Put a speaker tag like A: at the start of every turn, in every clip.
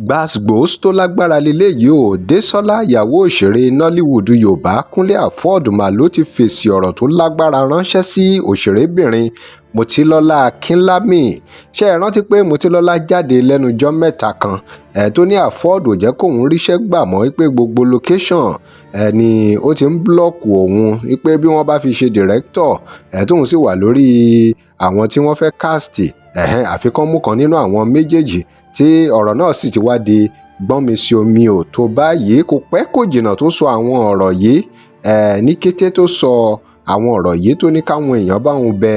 A: Gbàs-gbós tó lágbára lélẹ́yìí ò dẹ́sọ́lá, ìyàwó òṣèré Nollywood Yorùbá Kúnlé Afod mà ló ti fèsì ọ̀rọ̀ tó lágbára ránṣẹ́ sí òṣèrébìnrin Mọtilọ́lá Akínlámì. Ṣé ẹ rántí pé Mọtilọ́lá jáde lẹ́nu ọjọ́ mẹ́ta kan ẹ̀ tó ní Afod ò jẹ́ kóun ríṣẹ́ gbà mọ́, pé gbogbo location ẹ̀ ni ó ti ń block òun, pé bí wọ́n bá fi ṣe director ẹ̀ tóun sì wà lórí àwọn tí wọ́n fẹ́ cast ẹ̀hẹ́n, àfikún mú kan nínú àwọn méjèèjì, tí ọ̀rọ̀ náà sì ti wá di gbọ́nmi sí omi ò tó báyìí. Kò pẹ́ kò jìnnà tó sọ àwọn ọ̀rọ̀ yìí, ní kété tó sọ àwọn ọ̀rọ̀ yìí, tó ní káwọn èèyàn bá òun bẹ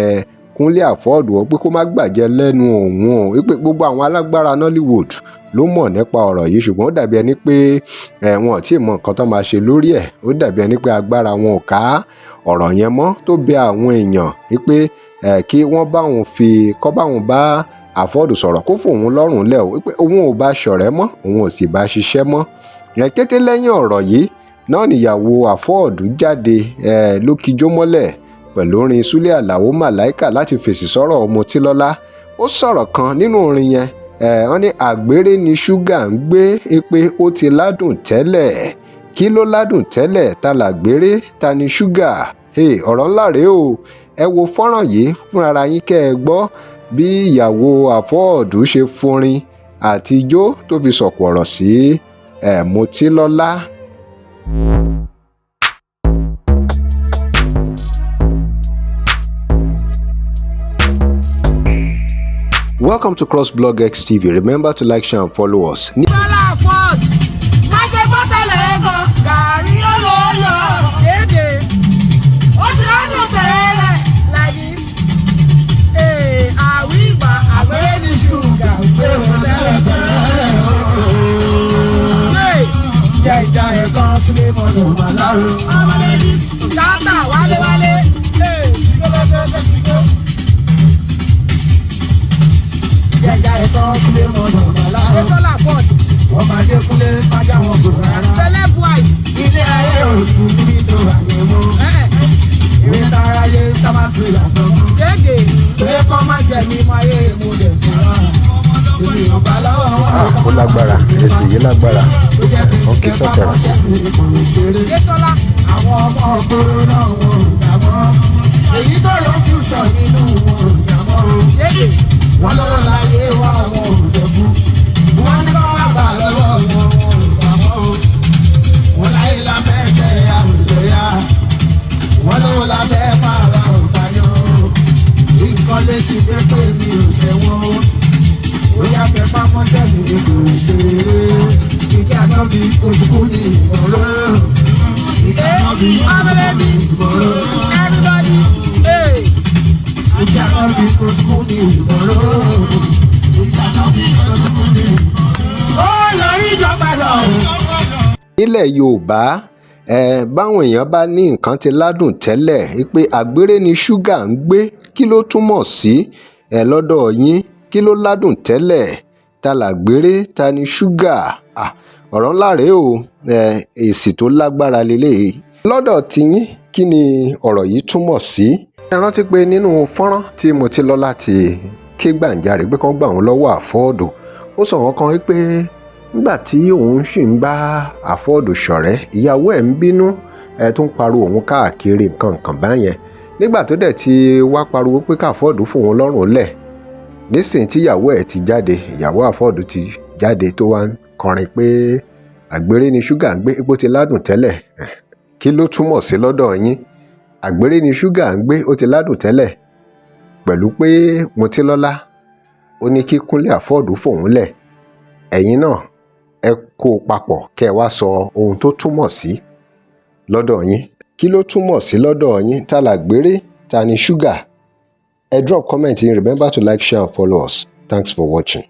A: Kúnlé Afod ó pé kó má gbàjẹ́ lẹ́nu òun o, wípé gbogbo àwọn alágbára Nollywood ló mọ̀ nípa ọ̀rọ̀ yìí, ṣùgbọ́n ó dàbí ẹni pé wọn ò tí ì mọ nǹkan tó máa ṣe lórí ẹ̀. Ó dàbí ẹni pé agbára wọn ò ká ọ̀rọ̀ yẹn mọ́, tó bẹ àwọn èèyàn wípé kí wọ́n bá òun fi kọ́ bá òun bá Afod sọ̀rọ̀, kó fòun lọ́rùn lẹ̀ o, wípé òun ò bá ṣọ̀rẹ́ mọ́, òun ò sì bá ṣiṣẹ́ mọ́. Kété lẹ́yìn ọ̀rọ̀ yìí náà níyàwó Afod jáde ló kijó mọ́lẹ̀ pẹ̀lú orin Súlẹ̀ Àlàó Màláìkà láti fèsì sọ̀rọ̀ Mọtilọ́lá. Ó sọ̀rọ̀ kan nínú orin yẹn. Wọ́n ní àgbèrè ni ṣúgà ń gbé, pé ó ti ládùn tẹ́lẹ̀. Kí ló ládùn tẹ́lẹ̀? Ta làgbèrè? Ta ni ṣúgà? Ọ̀rọ̀ ńlá rèé o. Ẹ wo fọ́nrán yìí fúnra yín kẹ́ ẹ gbọ́ bí ìyàwó Afod ṣe forin àti ijó tó fi sọ̀kò ọ̀rọ̀ sí Mọtilọ́lá. Welcome to CrossBlog X TV. Remember to like, share and follow us.
B: Bọ́lá Afod má ṣe gbọ́ tẹ́lẹ̀ gan gàrí olóyò dédé ó ti ládùn tẹ́lẹ̀ like this. Ee, àwí ìgbà àgbèrè ní ṣúgà gbé wọn tẹ́lẹ̀ tẹ́lẹ̀.
C: Jẹ́ ìjà ẹ̀kan sílé mọ́nà màláró.
B: Ọmọlẹ́bí sùkátà wálé wálé. Ee, ṣígó.
C: Jẹ́ ìjà ẹ̀kan sílé mọ́nà màláró.
B: Bọ́lá Afod
C: Ọmọ Adékúnlé má já wọn kò rárá.
B: Celeb wife.
C: Ilé ayé oṣù níbi tó àyẹ̀wò. Ìwé táráyé sábà fi yàtọ̀ mọ́.
B: Dédé.
C: Pé kọ́ má jẹ́ mímọ́ ayé mo lè fún wa. Èmi ò bá lọ́wọ́ wọn.
A: Ah, ó lágbára, èsì yìí lágbára.
C: Ó jẹ́ kí
A: Ó kì í sọ̀sẹ̀ rẹ̀.
C: kò lè ṣeré.
B: Désọlá.
C: Àwọn ọmọ ògbóró náà wọn ò jà mọ́. Èyí tó lọ future nínú wọn ò jà mọ́ o.
B: Dédé.
C: Wọ́n lọ́wọ́ láyé wá, wọn ò jẹ̀bú. Wọ́n ní kọ́ wá gbà lọ́wọ́ wọn, wọn ò gbà mọ́ o. Wọ́n láyé lábẹ́ jẹ́ àwùjọ yá. Wọ́n lọ́wọ́ lábẹ́ pààrọ̀ òkàyọ̀ o. Nǹkan lè sì dé pé mi ò ṣẹ̀wọ̀n o. Ó yá fẹ́ pápọ́nṣẹ́ mi kò ṣeré. Ìkẹ́ àná bí oṣù ní ìgboro. Ìkẹ́ àná bí oṣù ní ìgboro.
B: Everybody. Hey.
C: Ìkẹ́ àná bí oṣù ní ìgboro. Ìkẹ́ àná bí oṣù ní ìgboro. Ó lọ ìjọba lọ.
A: Nílẹ̀ Yorùbá báwọn èèyàn bá ní nǹkan ti ládùn tẹ́lẹ̀, pé àgbèrè ni ṣúgà ń gbé, kí ló túmọ̀ sí lọ́dọ̀ yín? Kí ló ládùn tẹ́lẹ̀? Ta làgbèrè? Ta ni ṣúgà? Ah, ọ̀rọ̀ ńlá rèé o. Èsì tó lágbára lélẹ́yìí. Lọ́dọ̀ tiyín, kí ni ọ̀rọ̀ yìí túmọ̀ sí? Ẹ rántí pé nínú fọ́nrán tí Mọtilọ́lá ti ké gbàǹjarè pé kán gbà òun lọ́wọ́ Afod, ó sọ wọn kan wípé nígbà tí òun sì ń bá Afod ṣọ̀rẹ́, ìyàwó ẹ̀ ń bínú ẹ̀ tó ń pariwo òun káàkiri nǹkan nǹkan báyẹn. Nígbà tó dẹ̀ ti wá pariwo pé káfọ́ọ̀dù fòun lọ́rùn lẹ̀, nísìnyí tí ìyàwó ẹ̀ ti jáde, ìyàwó Afod ti jáde, tó wá ń kọrin pé àgbèrè ni ṣúgà ń gbé, epo ti ládùn tẹ́lẹ̀. Kí ló túmọ̀ sí lọ́dọ̀ yín? Àgbèrè ni ṣúgà ń gbé, ó ti ládùn tẹ́lẹ̀, pẹ̀lú pé Mọtilọ́lá ó ní kí Kúnlé Afod fòun lẹ̀. Ẹ̀yin náà ẹ kó o papọ̀ kẹ́ ẹ wá sọ ohun tó túmọ̀ sí lọ́dọ̀ yín. Kí ló túmọ̀ sí lọ́dọ̀ yín? Ta làgbèrè? Ta ni ṣúgà? Ẹ drop comment yín. Remember to like, share and follow us. Thanks for watching.